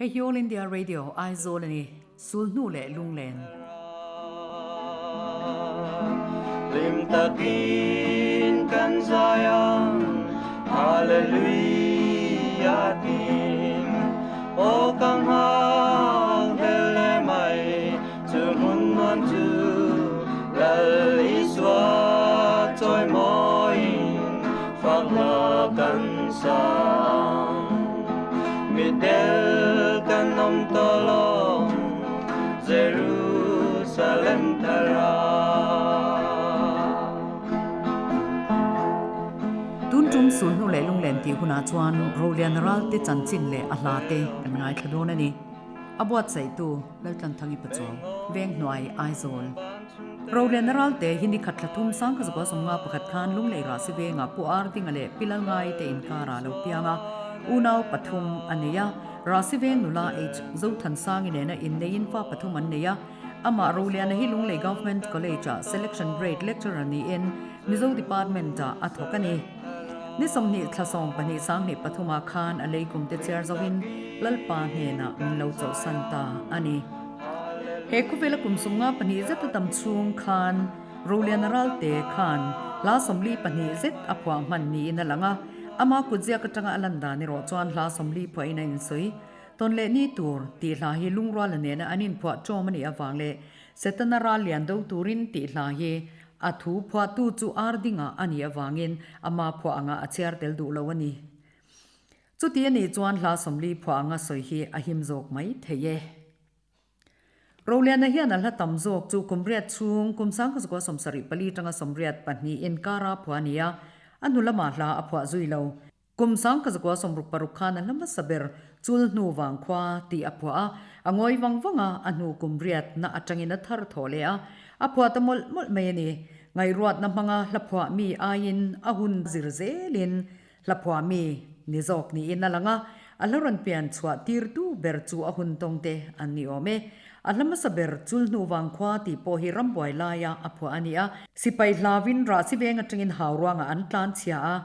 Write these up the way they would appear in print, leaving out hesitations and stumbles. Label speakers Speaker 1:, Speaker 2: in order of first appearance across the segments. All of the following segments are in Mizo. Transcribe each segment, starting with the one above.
Speaker 1: Hei hi All India Radio, Aizawl a ni. Sulhnu leh Lunglen.
Speaker 2: Hlim takin kan zai ang, Hallelujah tin. Aw ka nghak hlel leh mai, chu hmun nuam chu Lal Isua chawimawiin fak hla kan sa ang. Mitdel kan awm tawh lo Jerusalem thara.
Speaker 1: Tun tum sulhnu leh lunglen tih hunah chuan Rolian Ralte chanchin leh a hla te kan ngaithla dawn a ni. A buatsaihtu Laltlanthangi Pachuau, Venghnuai, Aizawl. Rolian Ralte hi nikhat thla thum Sangkazukua sawmnga pakhat khan Lunglei Rahsi Vengah Pu Ardinga leh Pi Lalngai te inkarah a lo piang a, unau pathum a nei a. Rahsi Veng nula H. Zothansangi nena inneiin fa pathum an nei a. Amah Roliana hi Lunglei Government College-ah Selection Grade Lecturer niin Mizo Department-ah a thawk a ni. Ni 20 thla 12 sanghnih pathumah khan a leikum te chhiar zohin Lalpa hnenah min lo chawlhsan ta a ni. He khawvela kum sumnga pahnih zet a tam chhung khan Roliana Ralte khan hla 42 zet a phuah hman niin a lang a, ama kutziak atanga a lan dan erawh chuan hla 40 phuahin a insawi. Tawn leh ni tur tih hla hi lungruala nena an inphuah ṭawm a nih avang leh Setana ral lian do turin tih hla hi A thu phuahtu chu ar dingah a nih avangin ama phuah anga a chhiar tel duh lo a ni. Chuti a nih chuan hla 40 phuah anga sawi hi a him zawk mai thei e. Roliana hian a hla tam zawk chu kum riat chhung kum 1974 tanga 82 inkara phuah a ni a, a hnu lamah hla a phuah zui lo. Kum 1966 khan a hla hmasa ber Chul hnu vang khua tih a phuah a, a ngawi vang vang a, a hnu kum riat na atangin a thar thawh leh a, a phuah ta mawlh mawlh mai a ni. Ngaihruatna hmanga hla phuah mi aiin a hun zir zelin hla phuah mi ni zawk niin a lang a, a hla rawn pian chhuah tirtu ber chu a hun tawng te an ni awm e. A hla hmasa ber Chul hnu vang khua tih pawh hi rambuai laia a phuah a ni a, sipai hlauin rahsi veng atangin hau ruangah an tlan chhia a,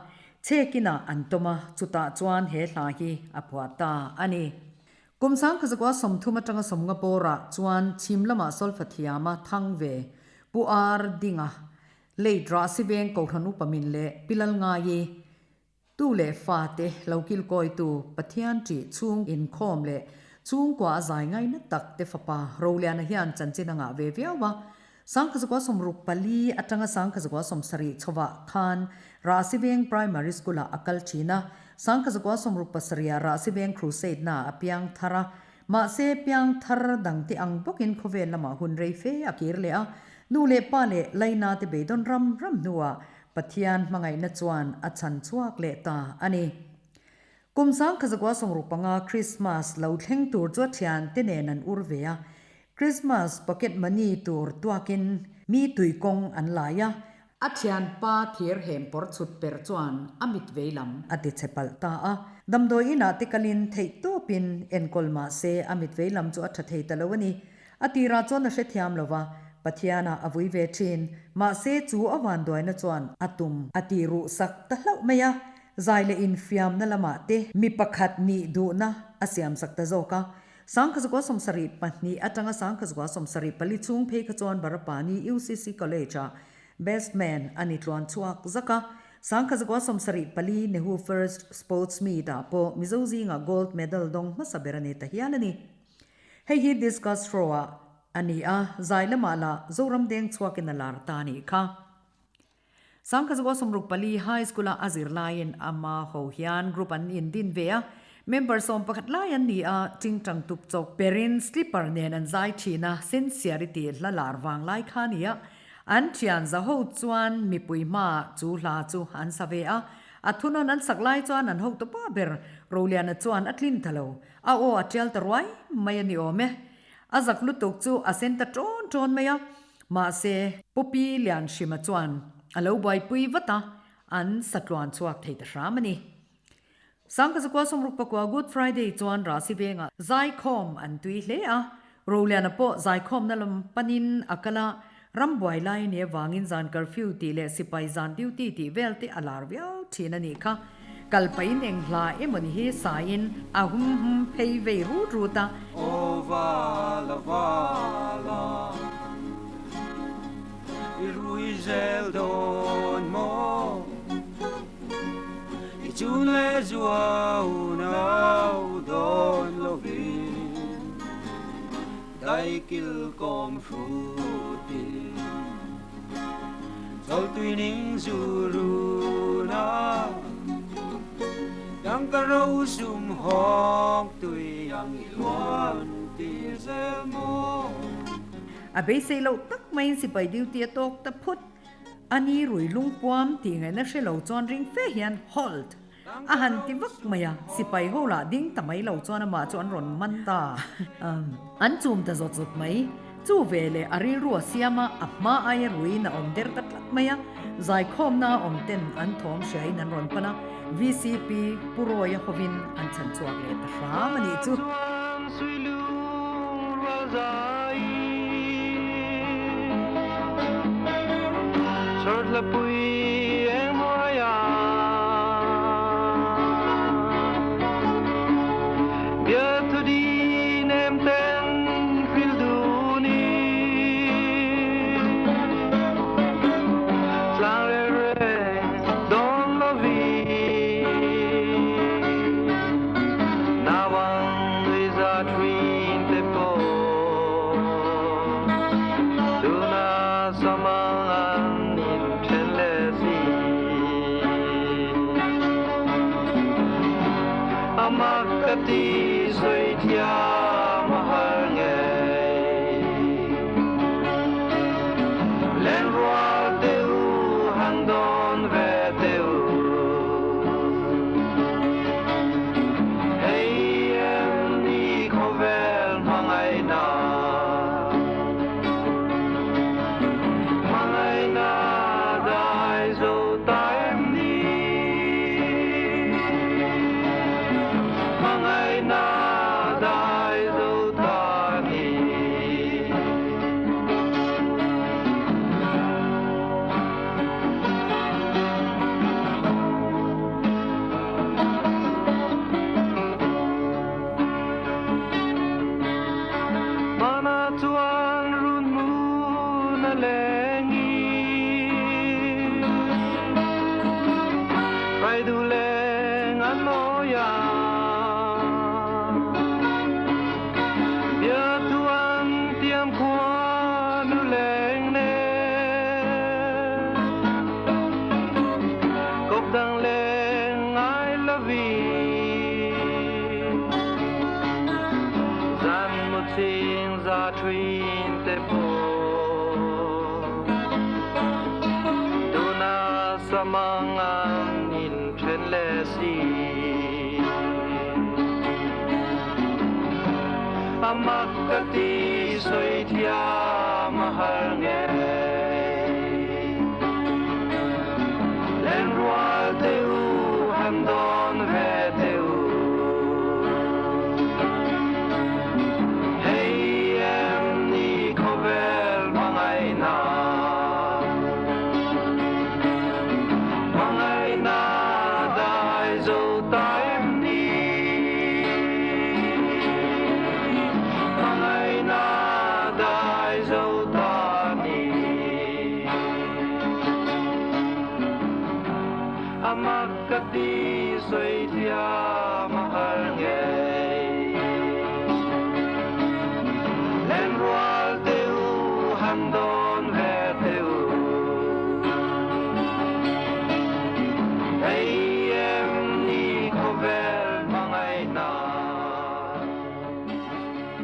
Speaker 1: Chhekinah an tawm a, chutah chuan he hla hi a phuah ta a ni. Kum 1930 atanga 50 bawrah chuan chhim lamah solfa thiama thang ve Pu Ar Dinga, Late Rahsi Veng Kohhran Upa Min leh Pi Lalngaii, tu leh fate lo kilkawitu Pathian ṭih chhung inkhawm leh chhungkua a zai ngaina tak te fapa Roliana hian chanchin a ngah ve viau a, 1964 atanga 1970 chhovah khan Rahsiveng Primary School-ah a kal thin a, 1967-ah Rahsiveng Crusade-naah a piang thar a. Mahse, piang thar dangte ang bawkin khawvel lamah hun rei fe a kir leh a, nu leh pa leh Laina te beidawn ram ram hnuah Pathian hmangaihna chuan a chhan chhuak leh ta a ni. Kum 1965 Krismas lo thleng tur chu a thiante nen an ur ve a, Krismas pocket money tur tuakin mi tui kawng an lai a. A thianpa thir hem pawr chhut per chuan a mit vei lam a ti chhe palh ta a. Damdawi inah te kalin theih tawpin enkawl mah se a mit vei lam chu a tha thei ta lo a ni. A tirah chuan a hrethiam lo va, Pathianah a vui ve thin. Mahse chu a vanduaina chuan a tum a ti ruh sak ta hlauh mai a. Zai leh infiamna lamah te mi pakhat nih duhna a siamsak ta zawk a. 1972 atanga 1974 chhung phei kha chuan Barapani UCC College-ah Best Man a ni tluan chhuak zak a. 1974 Nehu First Sports Meet-ah pawh Mizo zingah Gold Medal dawng hmasa ber a ni ta hial a ni. Hei hi Discus Throw-ah a ni a, zai lamah lah Zoram deng chhuakin a lar ta a nih kha. 1964 High School-a a zir laiin ama ho hian group an indin ve a, member 11 lai an ni a, tingtang tup chawk perin slipper nen an zai thin a, sincerity hla lar vang lai kha a ni a, an thian za ho chuan mipui hmaah chu hla chu an sa ve a, a thunawn an sak lai chuan an hotu pa ber Roliana chuan a tlin ta lo, a aw a tial ta ruai mai a ni awm e. A zak lutuk chu a sen ta ṭawn ṭawn mai a. Mahse, Pu Pi Lianhrima chuan a lo buaipui vat a, an satluan chhuak thei ta hram a ni. 1964 Good Friday chuan Rahsi vengah zaikhawm an tui hle a, Roliana pawh zaikhawmna lam panin a kal a, ram buai lai ni avangin zan curfew tih leh sipai zan duty tih vel te a lar viau thin a nih kha. Kal pahin eng hla emawni hi saiin a hum hum phei vei rut rut a.
Speaker 2: Aw vala vala, i rui zel dawn maw? I chun leh zuau nau dawn lovin daikil kawm hrutin chawltui ning zu runa tangka rosum hawk tui ang i luan tir zel maw?
Speaker 1: A beisei loh tak maiin sipai duty a tawk ta phut. A ni rui lungpuam tih ngaihna hre lo chuan ring fe hian Halt! A han ti vak mai a, sipai ho lah ding ta mai lo chuan amah chu an rawn man ta. An chum ta zawt zawt mai. Chu ve leh a rilru a siam a, a hma aia ruiin a awm der ta tlat mai a. Zaikhawmna a awm ten an thawm hriain an rawn pan a, VCP Pu Rawia hovin an chhan chhuak leh ta hram a nih chu.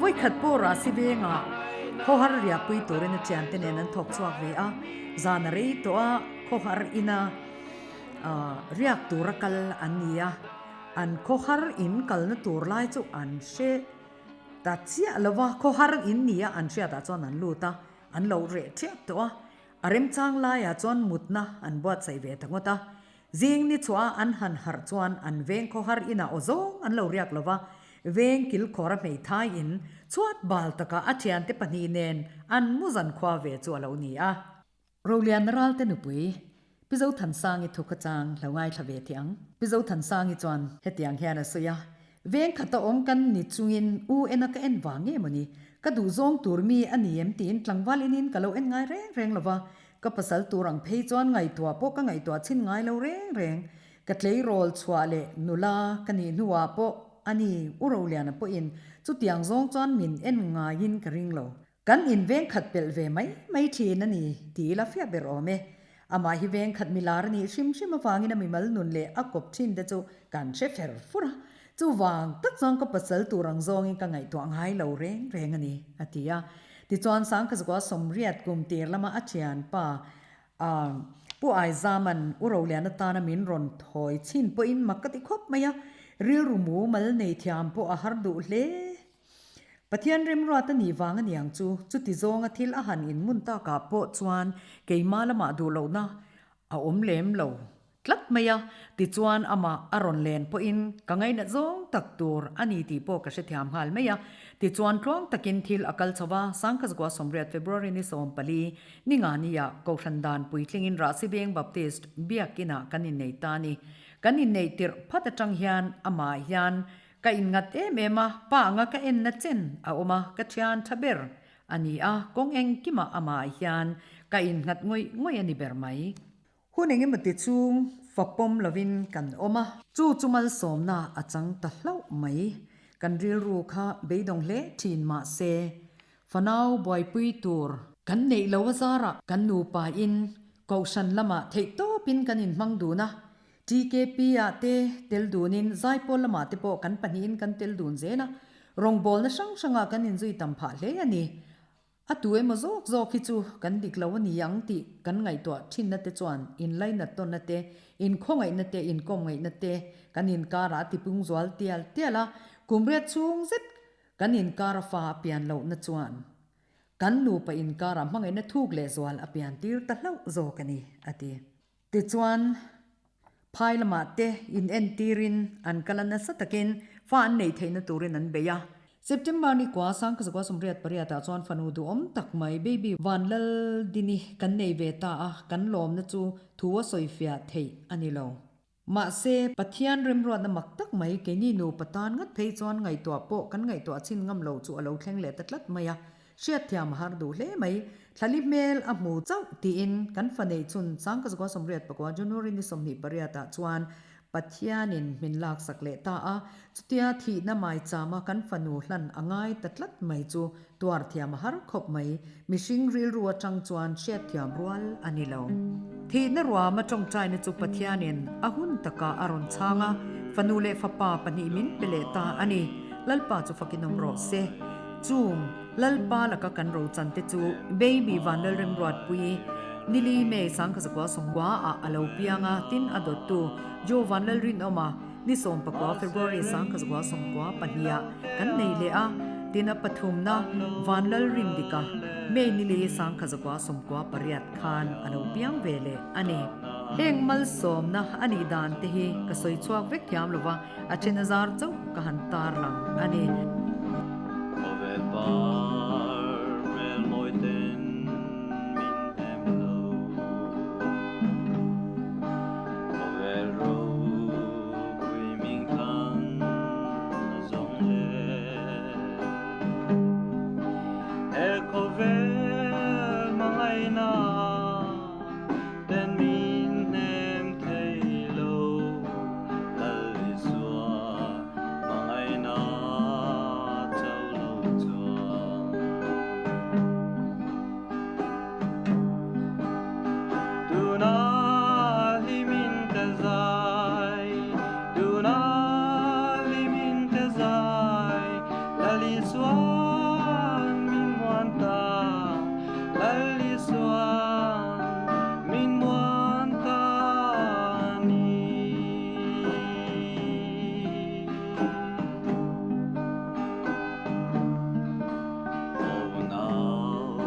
Speaker 1: Vawikhat pawh Rasi vengah khawhar riahpui turin a thiante nen an thawk chhuak ve a, zan a rei tawh a, khawhar ina riak tura kal an ni a, an khawhar in kalna tur lai chu an hre ta chiah lo va, khawhar in nia an hriatah chuan an lut a, an lo reh ṭhiap tawh a, a remchang laiah chuan mutna an buatsaih ve ta ngawt a, zing ni chhuah a an han harh chuan an veng khawhar inah aw zawng an lo riak lo va, veng kilkhawr a hmeithai in chhuat bal taka a thiante pahnih nen an mu zankhua ve chu a lo ni a. Rolian Ralte nupui. Pi Zothansangi thu khawchang lo ngaithla ve teh ang. Pi Zothansangi chuan hetiang hian a sawi a, Veng khata awm kan ni chungin u ena ka en vang nge mawni? Ka duhzawng tur mi a ni em tiin tlangval inin ka lo en ngai reng reng lo va, ka pasal tur ang phei chuan ngaihtuah pawh ka ngaihtuah chhin ngai lo reng reng. Ka tleirawl chhuah leh nula ka nih hnuah pawh a ni U Roliana pawhin chutiang zawng chuan min en ngaiin ka ring lo. Kan in veng khat pelh ve mai mai thin a ni ti ila fiah ber awm e. Amah hi veng khat milar a nih hrim hrim avangin a mimal nun leh a kawp thin te chu kan hre fer fur a. Chuvang tak chuan ka pasal tur ang zawngin ka ngaihtuah ngai lo reng reng a ni, a ti a. Tichuan Sangkhazukua sawmriat kum tir lama a thianpa Pu Aizaman U Rolian atana min rawn thawi chhin pawhin mak ka ti khawp mai a, rilru mumal nei thiam pawh a har duh hle. Pathian remruat a nih vang a niang chu, chuti zawnga thil a han inmun takah pawh chuan keimah lamah duh lohna a awm lem lo tlat mai a, tichuan amah a rawn len pawhin ka ngainat zawng tak tur a ni tih pawh ka hrethiam nghal mai a, tichuan tluang takin thil a kal chho va, Sangkhazukua sawmriat February ni 14 ni nga nia Kohhran dan puitlingin Rahsi Veng Baptist Biakinah kan innei ta a ni. Kan inneih tirh phat atang hian amah hian Ka inngat em em a, pa anga ka enna chen a awm a, ka thian tha ber a ni a, kawng engkimah amah hian ka innghat ngawih ngawih a ni ber mai. Hun engemaw ti chhung fa pawm lovin kan awm a. Chu chu malsawmna a chang ta hlauh mai. Kan rilru kha beidawng hle thin mah se, fanau buaipui tur kan neih lo a zarah kan nupa in kohhran lamah theihtawpin kan inhmang dun a, TKP ah te tel dunin Zaipawl lamah te pawh kan pahnihin kan tel dun zel a, rawngbawlna hrang hrangah kan inzui tam phah hle a ni. A tu emaw zawk zawk hi chu kan dik lo a ni ang tih kan ngaihtuah thinna te chuan inlainat tawnna te, inkhawngaihna te, inkawmngaihna te kan inkarah a tipung zual tial tial a, kum riat chhung zet kan inkara fa a pian lohna chuan kan nupa inkarah hmangaihna thuk leh zual a pian tir ta hlauh zawk a ni, a ti. Tichuan, phai lamah te in entirin an kal a nasa takin fa an neih theihna turin an bei a. September ni kua Sangkazakua 88 ah chuan fanu duhawm tak mai baby Vanlaldini kan nei ve ta a, kan lawmna chu thu a sawifiah theih a ni lo. Mahse, Pathian remruatna mak tak mai keini nupa tan ngat phei chuan ngaihtuah pawh kan ngaihtuah chhin ngam lo chu a lo thleng leh ta tlat mai a. Hriatthiam a har duh hle mai. Thlali hmel a hmu chauh tiin kan fa neih chhun Sangkazukua 84 January ni 28 ah chuan Pathianin min laksak leh ta a, chutia thihna maichama kan fanu hlan a ngai ta tlat mai chu tuar thiam a har khawp mai. Mihring rilru atang chuan hriatthiam rual a ni lo. Thihna ruama tawngtaina chu Pathianin a hun takah a rawn chhang a, fanu leh fapa pahnih min pe leh ta a ni. Lalpa chu fakin awm rawh se. Chung Lalpa laka kan rochan te chu Baby Vanlalremruatpui, Nili May Sangkhazakua Sawmkua ah a lo piang a, tin a dawttu Joe Vanlalrinawma ni 19 February Sangkhazakua 94 ah kan nei leh a, tin a pathumna Vanlalrindika May Nili Sangkhazakua 98 khan a lo piang ve leh a ni. Heng malsawmna a nih dan te hi ka sawi chhuak vek thiam lova, A then a zar chauh ka han tar lang a ni.
Speaker 2: Khawvel par hmel mawi ten min hnem lo. Khawvel ropui ming thang a zawng le. He khawvel hmangaihna Ten min hnem thei lo, Lal Isua hmangaihna cho lo chuan. Tuna hlimin ka zai, tuna hlimin ka zai, Lal Isuan min muan ta. Lal Isuan min muan ta ni. Aw nau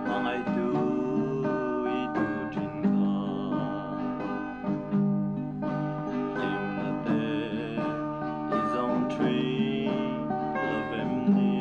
Speaker 2: hmangaihtu i tu thin kha. Hlimna te i zawng thin lovem ni.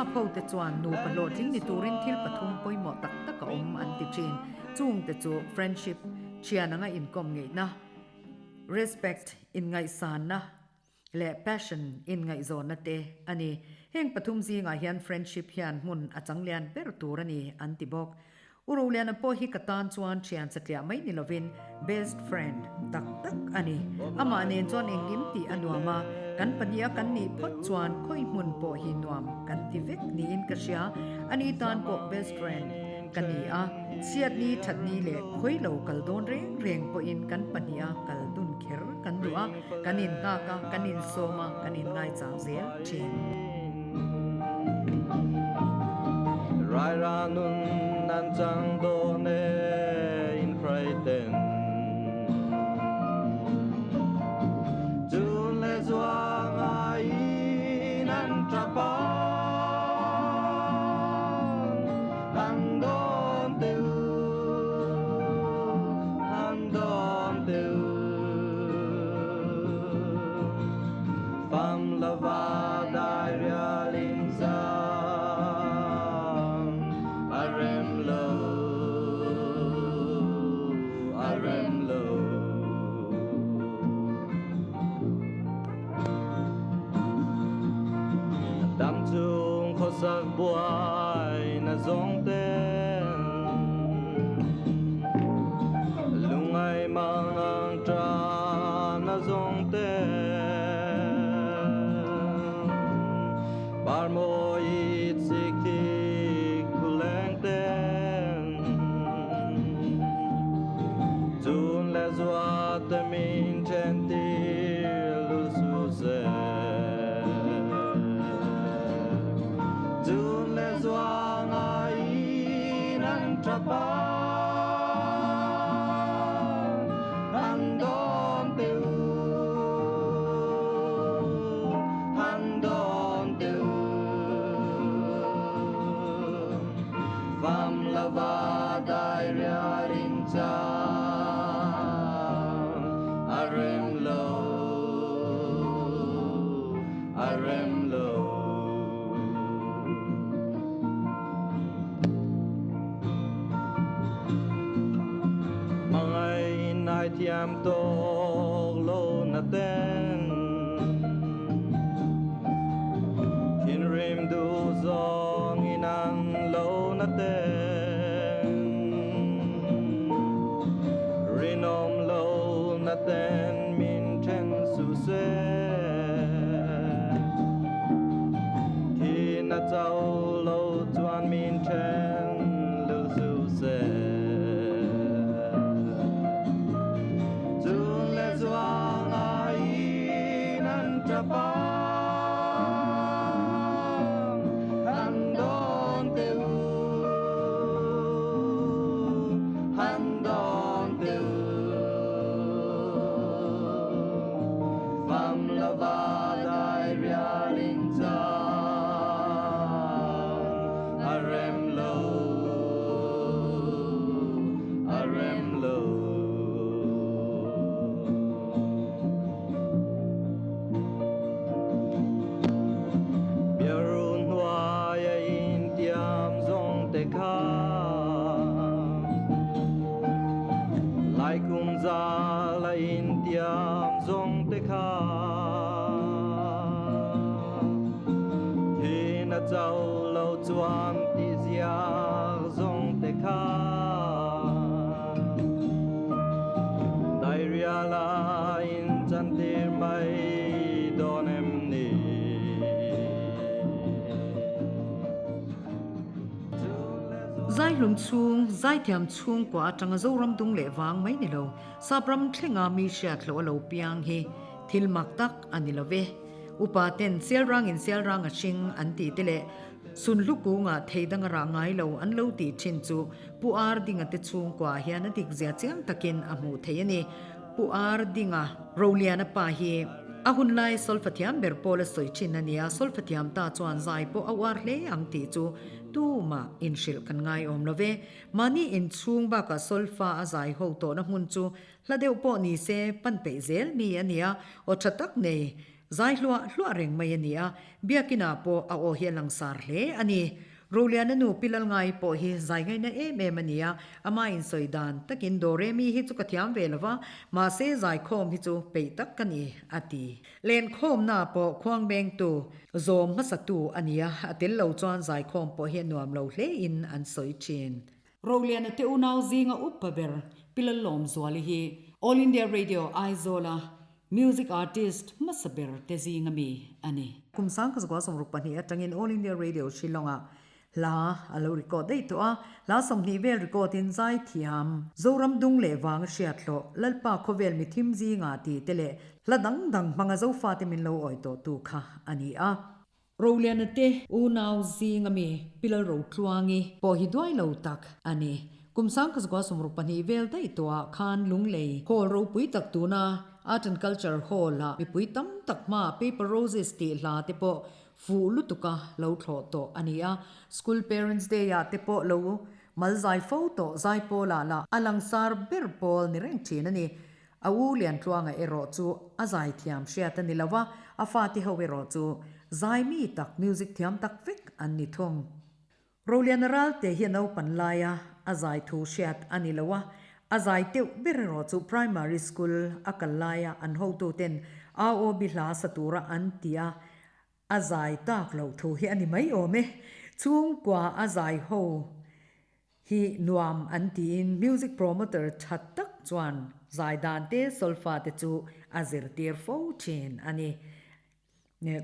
Speaker 1: Sap ho te chuan nupa hlawhtling ni turin thil pathum pawimawh tak tak a awm an ti thin. Chung te chu friendship, thian anga inkawm ngeihna, respect, inngaihsanna leh passion, inngaihzawnna te a ni. Heng pathum zingah hian friendship hian hmun a chang lian ber tur a ni an ti bawk. U Roliana pawh hi ka tan chuan thian satliah mai ni lovin best friend tak tak a ni. Amah nen chuan engkim tih a nuam a, kan pahniha kan nih phawt chuan khawi hmun pawh hi nuam kan ti vek niin ka hria. Ani tan pawh best friend ka ni a, chhiatni thatni leh khawi lo kal dawn reng reng pawhin kan pahniha kal dun kher kan duh a, kan innghak a, kan insawm a, kan inngaichang zel thin.
Speaker 2: Raira nun an chang dawn e in hraiten Chun leh zuang aiin an tap a Han dawn teh u, han dawn teh u Fam lova dai rial in chang a rem lo, a rem lo. Dam chung khawsak buai na zawng ten lungai mang ang ta na zawng ten Par mawi chik thik thu leng ten Chun le zua te min then tir lu su se Chun le zua ngai in an tap a An dawn te u Han dawn te u Fam lova dai rial in chang A rem lo, a rem lo. Hmangaih nai thiam tawk lo na ten Thinrim duh zawng in an lo na ten Rinawm lo na ten min then suh se Thi na cho lo chuan min then lul suh se. Chun le zuang aiin an tap a, han dawn teh u, han dawn teh u. Fam lova dai rial in chang a rem lo, a rem lo. Biarun hnuaia intiam zawng te kha Laikum zal a intiam zawng te kha Thin a cho lo chuan tih ziak zawng te kha Diarrhea la in chantir mai dawn em ni?
Speaker 1: Zaihlum chhung, zaithiam chhungkua atanga Zoram dung leh vang mai ni lo, Sapram thlenga mi hriatloh a lo piang hi thil mak tak a ni lo ve. Upa ten Sialrang in Sialrang a hring an tih te leh Sunhlu kungah thei dang a rah ngai lo an lo tih thin chu Pu Ar Dinga te chhungkuaah hian a dik zia chiang takin a hmuh theih a ni. Pu Ar Dinga Roliana pa hi a hun lai solfa thiam ber pawl a sawi thin a ni a, solfa thiam ta chuan zai pawh a uar hle ang tih chu tumah inhrilh kan ngai awm lo ve. Mahni inchhung bakah solfa a zai ho tawhna hmun chu hla deuh pawh ni se pan peih zel mi a ni a, aw tha tak nei. Zai hluah hluah reng mai a ni a, Biakinah pawh a aw hi a langsar hle a ni. Roliana nu Pi Lalngai pawh hi zai ngaihna em em a ni a, ama insawi dan takin Doremi hi chu ka thiam ve lo va, mahse zaikhawm hi chu peih tak ka ni, a ti. Lenkhawmna pawh khuangbengtu zawm hmasatu a ni a, a tel lo chuan zaikhawm pawh hi a nuam lo hlein an sawi thin. Roliana te unau zinga upa ber Pi Lallawmzuali hi All India Radio Aizawla Music artist hmasa ber te zinga mi a ni. Kum sangkazakua 62 atangin All India Radio Shillong-ah hla a lo record daih tawh a, hla 20 vel record in zai thiam Zoram dung leh vang a hriat hlawh Lalpa khawvel mi thim zingah tih te leh hla dang dang hmanga Zofate min lo awi tawh tu kha a ni a. Roliana te unau zinga mi Pi Lalrotluangi pawh hi duai lo tak a ni. Kum sangkazakua 62 vel daih tawhah khan Lunglei Hall ropui tak tuna Art and Culture Hall-ah mipui tam tak hmaah Paper Roses tih hla te pawh fuh lutuka lo thlawh tawh a ni a. School Parents Day-ah te pawh lo mal zai fo tawh Zaipawlah lah a langsar ber pawl ni reng thin a ni. A u Liantluanga erawh chu a zaithiam hriat a ni lo a, a fate ho erawh chu zai mi tak, music thiam tak vek an ni thung. Roliana Ralte hi a naupan laia a zai thu hriat a ni lo a, a zai teuh ber erawh chu primary school a kal laia an hotuten AOB hla sa tura an ti a, a zai tak loh thu hi a ni mai awm e. Chhungkua a zai ho hi nuam an tiin music promoter tha tak chuan zai dan te solfa te chu a zirtir fo thin a ni.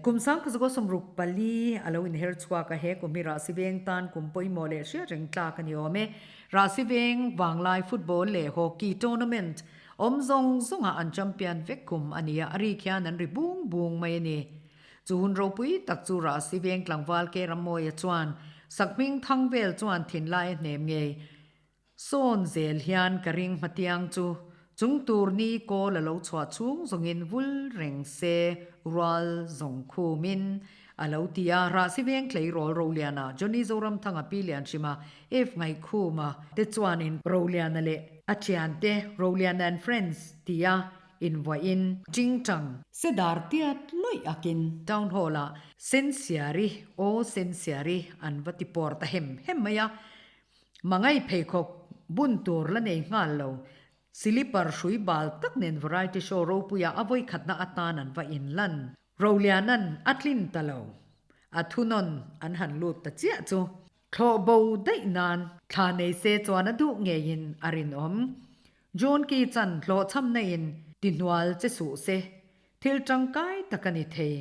Speaker 1: Kum sangkazakaw 64 a lo inher chhuak a, he kum hi Rahsiveng tan kum pawimawh leh hriat reng tlak a ni awm e. Rahsiveng Vanglai football leh hockey tournament awm zawng zawngah an champion vek kum a ni a, a rik hian an ri bung bung mai a ni. Chu hun ropui tak chu Rahsi veng tlangval Ke Rammawia chuan sakhming thang vel chuan thinlai a hnem ngei. Sawn zel hian ka ring hmatiang chu chung tur ni kawl a lo chhuah chhung zawngin vul reng se rual zawng khumin a lo ti a. Rahsi veng tleirawl Roliana, Johnny Zoramthanga, Pi Lianhrima, F Ngaihkhuma te chuanin Roliana leh a thiante Roliana and Friends tia Invuahin Chingchang. Sedar tiat lawih akin Town Hall ah Sensiari aw Sensiari an va ti pawr ta hem hem mai a. Mangai pheikhawk bun tur la nei nghal lo. Silipar hrui bal tak nen variety show ropuia a vawikhatna atan an va inlan. Rolianan a tlin ta lo. A thunawn an han lut ta chiah chu. Thlawh bo daih nan thla nei se chuan a duh ngeiin a rinawm. John Key chan hlawhchhamna in ti hnual che suh se, thil tangkai tak a ni thei.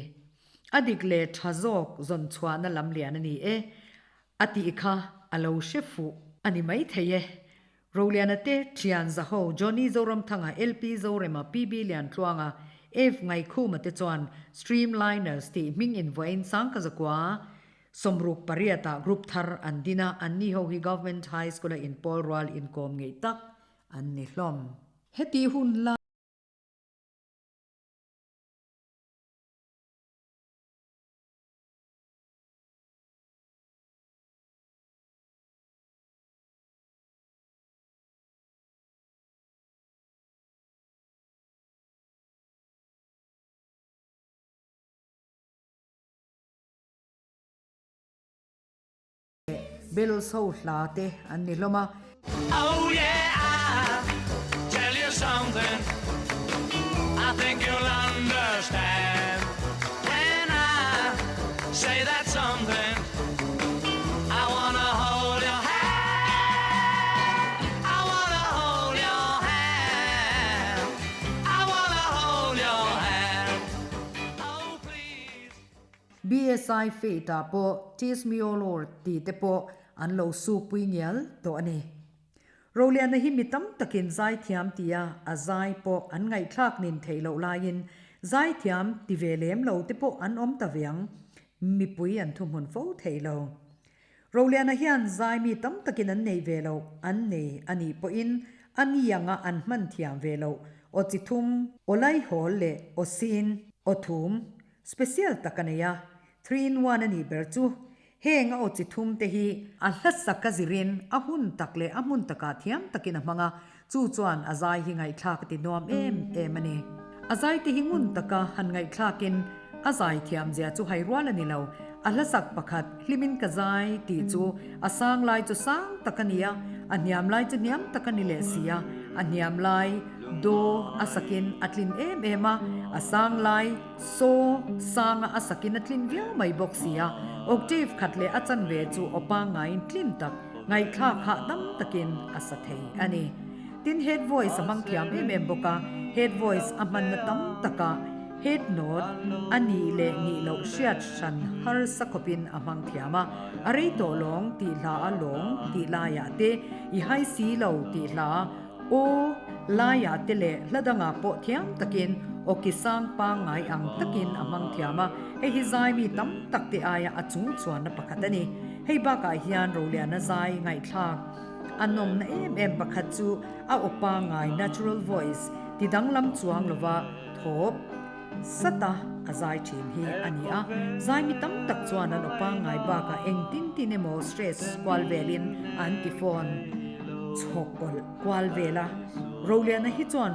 Speaker 1: A dik leh tha zawk zawn chhuahna lam lian a ni e, a tih kha a lo hre fuh a ni mai thei e. Roliana te thian Zaho, Johnny Zoramthanga, LP Zorema, PB Liantluanga, F Ngaikhuma te chuan Streamliners tih hming invuahin Sangkazakua 68 ah group thar an din a, anni ho hi Government High School a inpawl rual inkawm ngeih tak an ni hlawm. Heti hun la. Beatles ho hla te an ni hlawm a.
Speaker 2: Oh yeah I tell you something I think you'll understand When I say that something I wanna hold your hand I wanna hold your hand I wanna hold your hand Oh please
Speaker 1: BSI Fate ah pawh Tease Me O Lord tih te pawh an lo sukpui ngial tawh a ni. Roliana hi mi tam takin zaithiam tia a zai pawh an ngaihthlak nin theih loh laiin zaithiam ti ve lem lo te pawh an awm ta ve ang, mipui an thuhmun fo thei lo. Roliana hian zai mi tam takin an nei ve loh an nei a nih pawhin a ni anga an hman thiam ve loh aw chi thum, aw laihawl leh aw sin, aw thum, Special tak a nei a, three in one a nih ber chu. Heng a aw chi thum te hi a hlasak a zirin a hun tak leh a hmun takah thiam takin a hmang a, chu chuan a zai hi ngaihthlak a ti nuam em em a ni. A zaite hi ngun taka han ngaihthlakin a zai thiam zia chu hai rual a ni lo. A hlasak pakhat, Hlimin ka zai tih chu a sang lai chu sang tak a ni a, a hniam lai chu hniam tak a ni leh si a. A hniam lai Do a sakin a tlin em em a, a sang lai So sanga a sakin a tlin viau mai bawk si a. Octave khat leh a chanve chu aw pangngaiin tlin tak, ngaihthlak hahdam takin a sa thei a ni. Tin head voice a hmang thiam em em bawk a, head voice a hmanna tam takah head note a nih leh nih loh hriat hran harsa khawpin a hmang thiam a, a rei tawh lawng tih hla a lawng tih laiah te, i hai si lo tih hla aw laiah te leh hla dangah pawh thiam takin aw ki sang pangngai ang takin a hmang thiam a, hei hi zai mi tam tak te aia a chung chuanna pakhat a ni. Hei bakah hian Roliana zai ngaihthlak. A nawmna em em pakhat chu a aw pangngai, natural voice, ti danglam chuang lova thawp sata a zai thin hi a ni a. Zai mi tam tak chuan an aw pangngai bakah eng tin tin emaw stress kual velin an ti phone chhawk kawlh kual vel a. Roliana hi chuan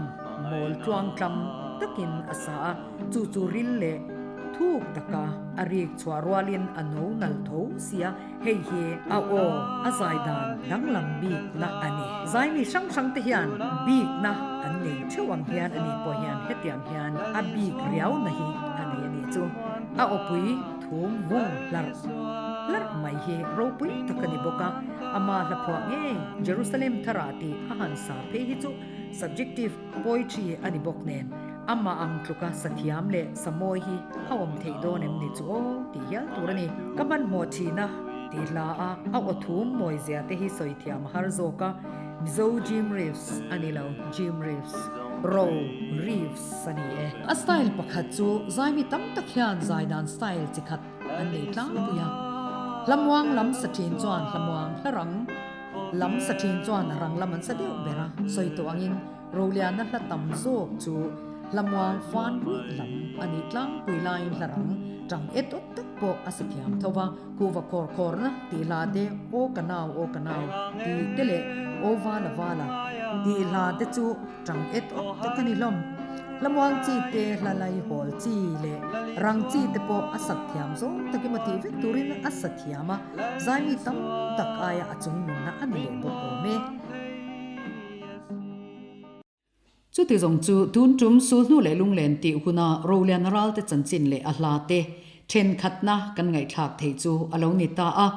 Speaker 1: mawl tluang tlam takin a sa a, chu chu ril leh thuk taka a rik chhuah rualin a no nal tho sia. Hei hi a aw a zai dan danglam bikna a ni. Zaimi hrang hrang te hian bikna an nei theuh ang hian a ni pawh hian hetiang hian a bik riauna hi a nei a nih chu. A awpui thum vung hlarh hlarh mai hi ropui tak a ni bawk a, ama hlaphuah ngei Jerusalem Tharah tih a han sa phei hi chu subjective poetry a ni bawk nen amah ang tluka sathiam leh samawi hi a awm theih dawn em ni chu aw tih hial tur a ni. Ka hmanhmawh thin a tih hla a, a aw thum mawi zia te hi sawi thiam a har zawk a, Mizo Jim Reeves a ni lo, Jim Reeves, Ro Reeves a ni e. A style pakhat chu zaimi tam tak hian zai dan style chi khat an nei tlangpui a, Hlamuang lam sa thin chuan hlamuang hla rang lam sa thin chuan rang lam an sa deuh ber a, sawi tawh angin Roliana hla tam zawk chu hlamuang fan ruih lam a nih tlangpui laiin hla rang tang et awt tak pawh a sa thiam tho va, kuhva khawr khawrna tih hla te, Aw ka nau, aw ka nau tih te leh Aw vala vala tih hla te chu tang et awt tak a ni hlawm. Hlamuang chi te, hla lai hawl chi leh rang chi te pawh a sak thiam zawng tak emaw tih vek turin a sa thiam a, zaimi tam tak aia a chung nunna a ni leh bawk awm e. Chuti zawng chu tun tum sulhnu leh lunglen tih huna Roliana ralte chanchin leh a hla te thenkhatna kan ngaihthlak theih chu a lo ni ta a.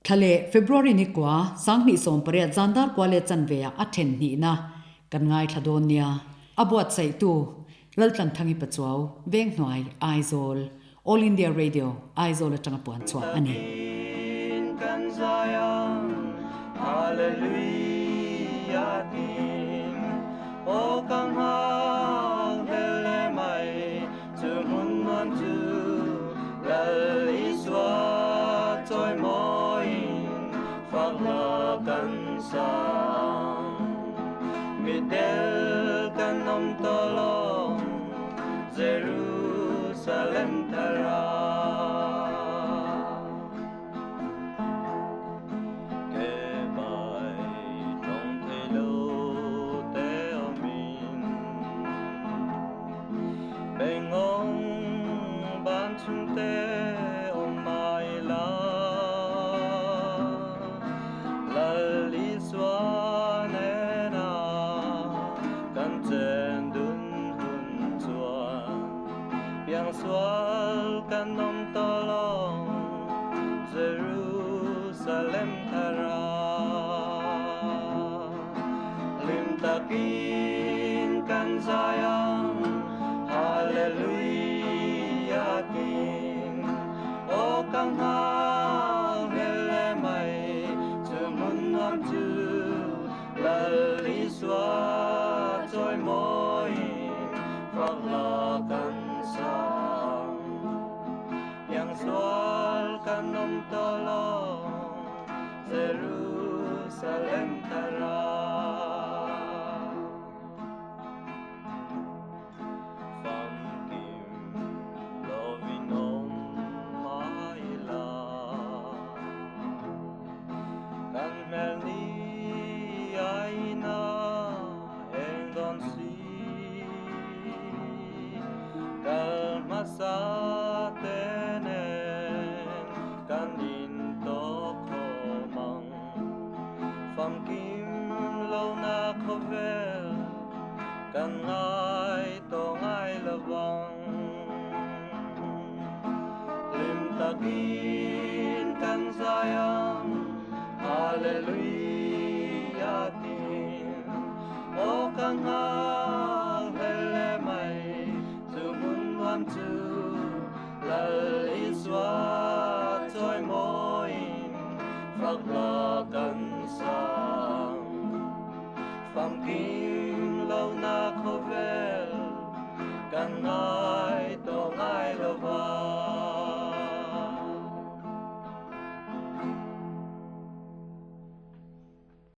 Speaker 1: Thla leh February ni kua 2018 zandar kua leh chanve ah a then hnihna kan ngaithla dawn nia. A buatsaihtu Laltlanthangi Pachuau, Venghnuai, Aizawl, All India Radio, Aizawl atanga puan chhuah a ni.
Speaker 2: Jerusalem thara Ke bai trong thei lo te awmin Bengong ban chung te awm mai la Lal Isua nena kan chen dun hun chuan Piangsual kan awm tawh lo Jerusalem thara Hlim takin kan zai ang Hallelujah tin Aw ka nghal hel le mai Chu hmun nuam chu Lal Isua chawi mawiin fak hla kan sang. Piangsual kan awm tawh lo Jerusalem thara. Famkim lovin awm mai la. Kan hmel ni aina eng dawn si. Hmasa te nen kan intawk khawm ang. Famkim lohna khawvel kan ngai tawh ngai lovang. Hlim takin kan zai ang, Hallelujah tin. Aw ka nghak hlel le mai, chu hmun nuam chu Lal Isua chawi mawiin fak hla.